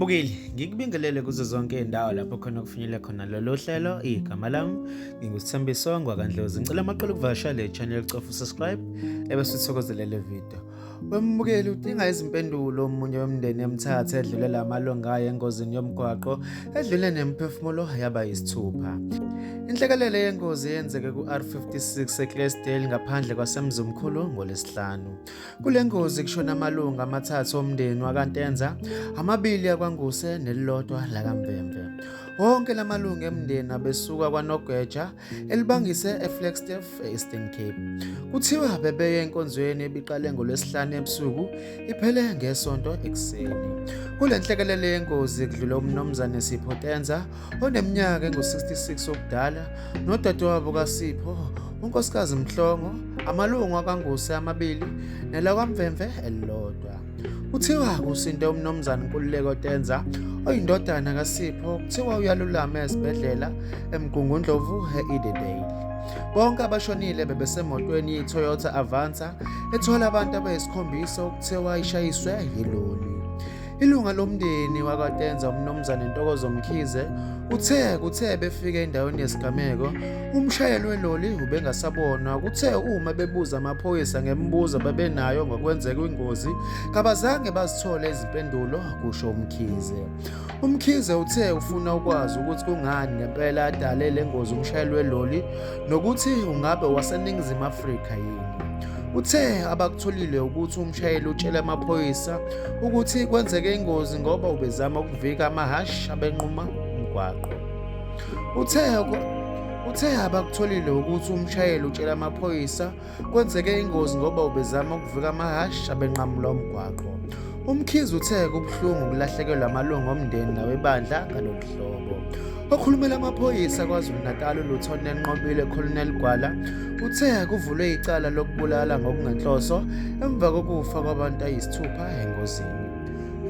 Mbukeli, ngikubingelele kuzo zonke izindawo lapho khona kufinyelele khona lolu hlelo. Igama lami nginguSithembiso ngwakaNdlozi. Ngicela amaqele ukuvakashela le channel, cofa subscribe ebese uthokozele le video. Wembukeli udinga izimpendulo omunye womndeni eMthatha edlulela amalungu ayo engozini yomgwaqo edlule nemiphefumulo yaba yisithupha. Inhlekelele yengozi yenzeke ku-R56 eClesdale ngaphandle kwaseMzimkhulu ngoLwesihlanu. Kule ngozi kushona amalungu amathathu omndeni wakaNtenza, amabili akwaNguse nelilodwa lakaMvemve. Wonke lamalungu emndeni abesuka kwaNogweja elibangise eFlagstaff e-Eastern Cape. Kuthiwa bebeye enkonzweni ebiqale ngoLwesihlanu ebusuku iphele ngeSonto ekuseni. Kule nhlekelele yengozi kudlule uMnumzane Sipho Tenza oneminyaka engu-66 obudala nodadewabo kaSipho uNkosikazi Mhlongo, amalungu akwaNguse amabili nelakwaMvemve elilodwa. Kuthiwa kusinde uMnumzane Nkululeko Tenza oyindodana kaSipho, kuthiwa uyalulama esibhedlela eMgungundlovu e-Edendale. Bonke abashonile bebesemotweni ye-Toyota Avanza ethwala abantu abayisikhombisa okuthiwa ishayiswe yiloli. Ilunga lomndeni wakwaTenza uMnumzane Ntokozo Mkhize uthe kuthe befika endaweni yesigameko umshayeli weloli ubengasabonwa. Kuthe uma bebuza amaphoyisa ngemibuzo ababenayo ngokwenzeka kwingozi kabazange bazithole izimpendulo, kusho uMkhize. UMkhize uthe ufuna ukwazi ukuthi kungani ngempela adale le ngozi umshayeli weloli nokuthi ungabe waseNingizimu Afrika yini. Uthe abakutholile ukuthi umshayeli utshele amaphoyisa ukuthi kwenzeke ingozi ngoba ubezama ukuvika amahhashi abenquma umgwaqo. Uthe uthe abakutholile ukuthi umshayeli utshele amaphoyisa Kwenzeke ingozi ngoba ubezama ukuvika amahhashi abenqamula umgwaqo. UMkhize uthe kubuhlungu ukulahlekelwa amalungu omndeni nawebandla ngalolu hlobo. Okhulumela amaphoyisa KwaZulu-Natal uLieutenant Nqobile Colonel Gwala uthe kuvulwe icala lokubulala ngokungenhloso emva kokufa kwabantu ayisithupha engozini.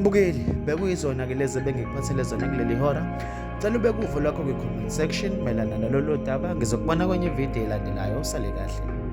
Mbukeli, bekuyizona-ke lezi ebengikuphathele zona kuleli hora. Cela ubeke uvo lwakho kwi-comment section mayelana nalolu daba. Ngizokubona kwenye ividiyo elandelayo. Usale kahle.